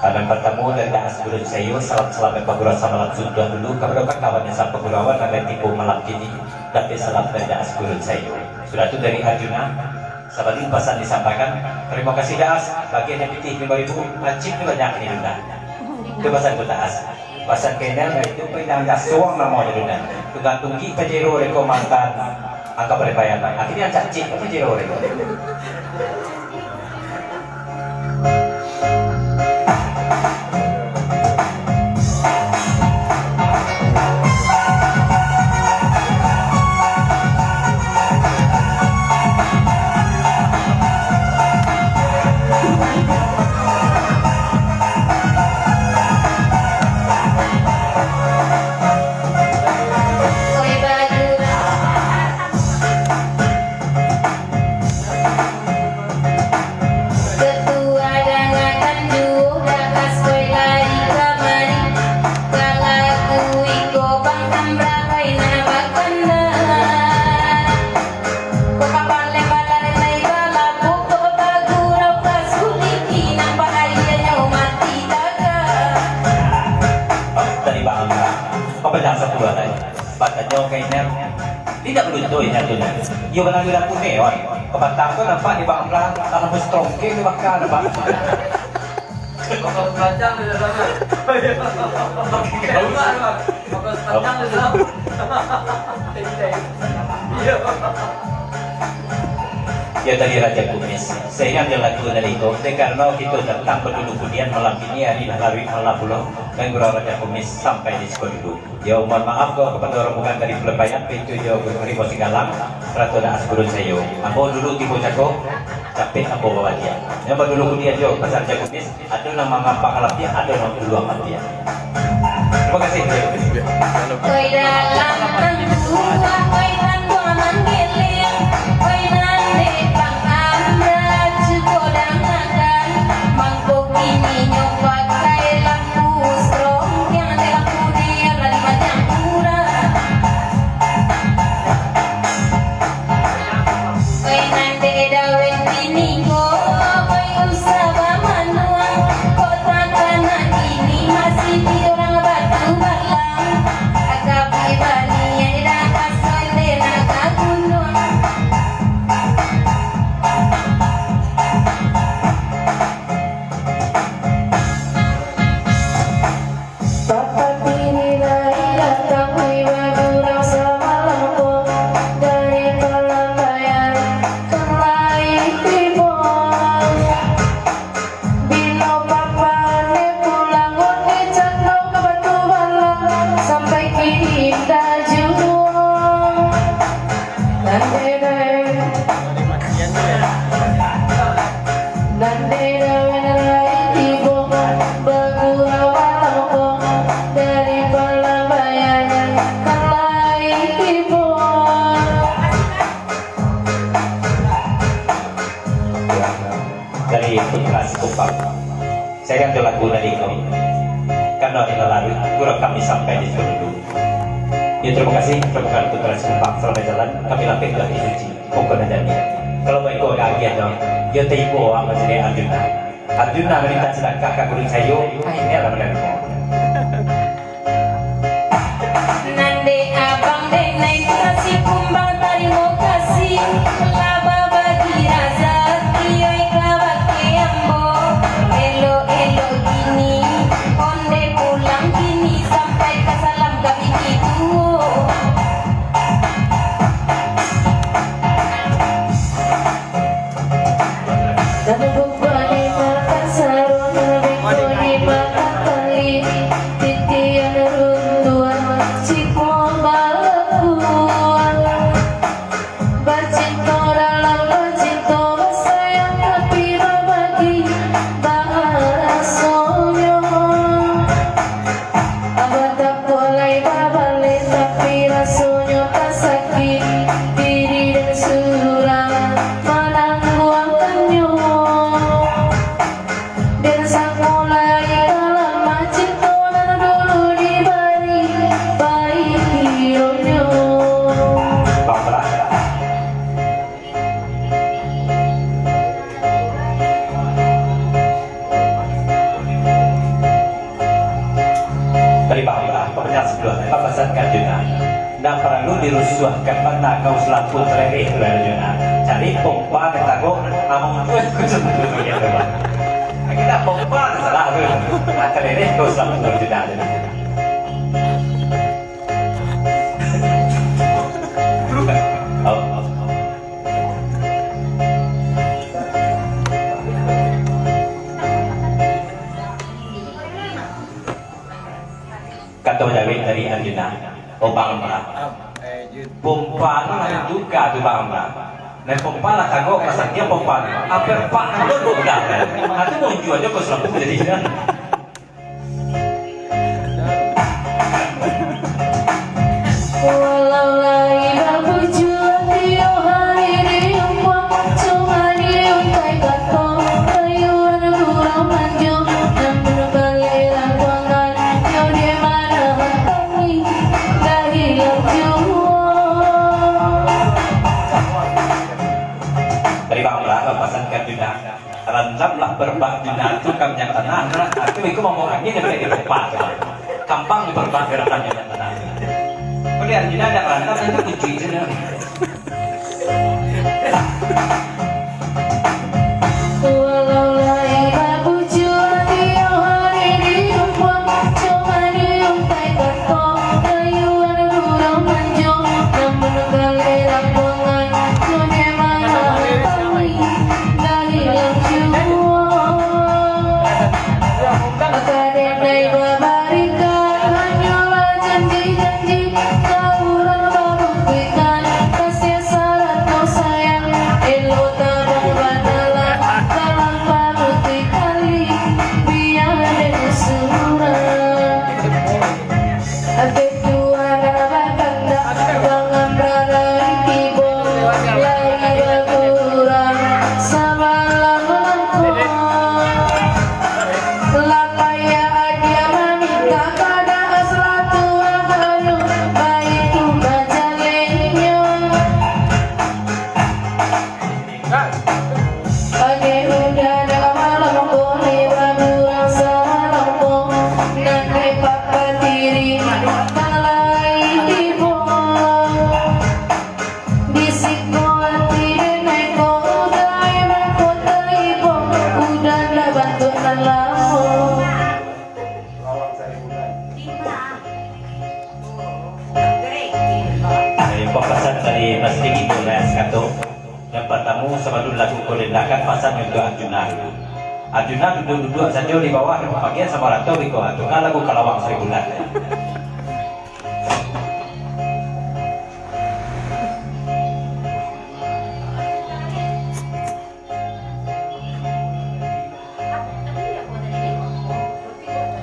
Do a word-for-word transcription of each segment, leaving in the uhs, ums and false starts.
Nan partamo dari Daas Gurun Sayo, salam-salam bapagurau samalam suntuang dulu kapado kawan-kawan nan sapagurauan nan lah tibo malam kini, dapek salam dari Daas Gurun Sayo. Sudah tu dari Arjuna, sabalun pasan disampaikan, tarimo kasih Daas, bagian nan pitih limo ribu, acik tu banyak ni Dunda. Tu pasan tu Daas. Pasan ka Inel, itu pun jangan jasuang namo je Dunda. Tu gantung gik Pajero dek ko mantan angka Paribayan. Akhirnya cacik Pajero dek ko. Oi, bagus. Ketua dangakan juo, Daas koi lai kamari. Kalagu iko Bang Amra koi nan bakana. Kok kapalai balai lai balapo, kok bagurau ka suliki, nampak aianyo mati taga. Tadi Bang Amra, apa jangan sapuluah lai? Batanyo ka Inel, indak balunto Inel tu nah. Iyo balalu laku neon. Kapatang tu nampak di Bang Amra, tanah strongke tu baka nampak. Bakal panjang tu dalam. Bakal panjang tu dalam. Iyo. Iyo tadi Raja Kumis. Saingek jo lagu tadi ko, dek karano kito datang badulu kudian malam kini, ari lah laruik malam pulo, dan gurau Raja Kumis sampai di siko dulu. Yo, mohon maaf ko kapado rombongan dari Pelabayan, Pintu jo Rimbo Singgalang, sarato Daas Gurun Sayo. Ambo dulu tibo cako, capek ambo babaliak. Nyo badulu kudian jo, pasan Raja Kumis, ado nan mangampang lapiak, ado nan puluang lapiak. Terima kasih. Oi dalam tangkuak, oi tanduang nan geleng, oi nan dek Bang Amra cubo dangakan, mangko kini nyo pakai lampu strong, nan dek lampu dia bali macam urang. Oi nan dek Dawen bini ko, oi usah bamanuang, kok takana kini masih di urang batu balang. Tapi baniaik dah asal dek nak ka gunuang. Tapatiri lai datang di bagurau samalam ko, dari Palabayan kan lai tibo. Bilo papanek pulang, onde cando ka batu balang, sampai kini indak juo. Nan dek Dawen, nan dek Dawen lai tibo, bagurau malam ko, dari Palabayan kan lai tibo. Dari Putra Sikumpang. Saingek jo lagu tadi ko. Karano ari lah laruik, gurau kami sampai di siko dulu. Yo, terima kasih, terima kasih Putra Sikumpang, salamaik jalan, kami lapeh lah di suci. Pokok nan jadi. Kalau baiko agak agiah nyo, yo tibo awak manjadi Arjuna. Arjuna mamintak sadakah ka Gurun Sayo, akhirnya lah manarimo. Nan dek abang dek neng, kasih kumbang tarimo kasih, lah babagi razaki, oi kabake ambo. Elok-elok kini, onde pulang kini, sampai ka salam ka bini tuo. Nan bubuak dimakan saruang, nan beko dimakan tali. Paralu dirusuahkan bana kau salampua taleleh tu lah, Arjuna. Cari pompa nan tagok, amang tu yang kau sebut tu, gitu, Bang. Kita pompa nan salah tu. Ah, taleleh kau salampua Arjuna tu. Oh. Kato jawek dari Arjuna, "Oh, Bang Amra. Pompa tu lah yang duga tu, Bang Amra. Nah, pompa lah tagok, pasan dia pompa tu. Apa pak tu duga kan? Nah, tu muncual aja kau salampua jadi kan." Walau lai babujuang tiok hari di umpuang, cuma di untai kato, rayuan urang manjo, namun baleh lambuangan, nyo dek manahan tangih, dari laju. Dari Bang Amra, pasan ka Arjuna. Randamlah perbak Arjuna tu ka minyak tanah, nah, tu iko mambaok angin daripada di depan tu, Bang. Kambang perbak dirandam minyak tanah tu. Kok di Arjuna ndak randam, itu kunci tu, nah. Walau lai babujuang tiok hari di umpuang, cuma di untai kato, rayuan urang manjo, namun baleh lambuangan, nyo dek manahan tangih, dari laju. Kadek nai babarikan, hanyolah janji-janji, ka urang babuktikan, kasih sarato sayang, elok tabang banalah, dalam paruik kali, bia den surang. Ado dua nan bakandak, Bang Amra lai tibo, lai bakurang samalam langkok. Lah payah agiah mamintak, kada aslah tu aganyo, baitu bajalehnyo. Ane udah dak malompo, ni baburang salompo, nan dek papa tiri, nan lai tibo. Di siko ati den neko, udah emang kota ibo, udah dak bantuak nan lamo. Dari papasan dari Mas Diki Bolas kato, yang pertama, sebelum lagu kau dendakan, pasan untuk Arjuna dulu. Arjuna duduk-duduk sajo di bawah, bagian sama rato di kau, tukar lagu Kalawang Saribulan.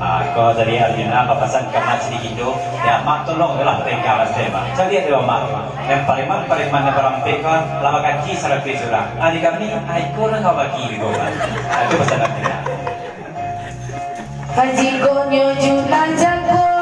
Ah, ko dari Arjuna bapasan ka Mak Sri Gindo, ya, Mak, tolong lah tengka Mas Tema. Caliak dek Mak. Yang pareman-pareman nan barampek ko, lah bakaji sarapek surang. Ah, di kami, ah, iko urang ka bagi di bawah. Ah, itu pasan Arjuna. Kaji ko nyo Juna jago.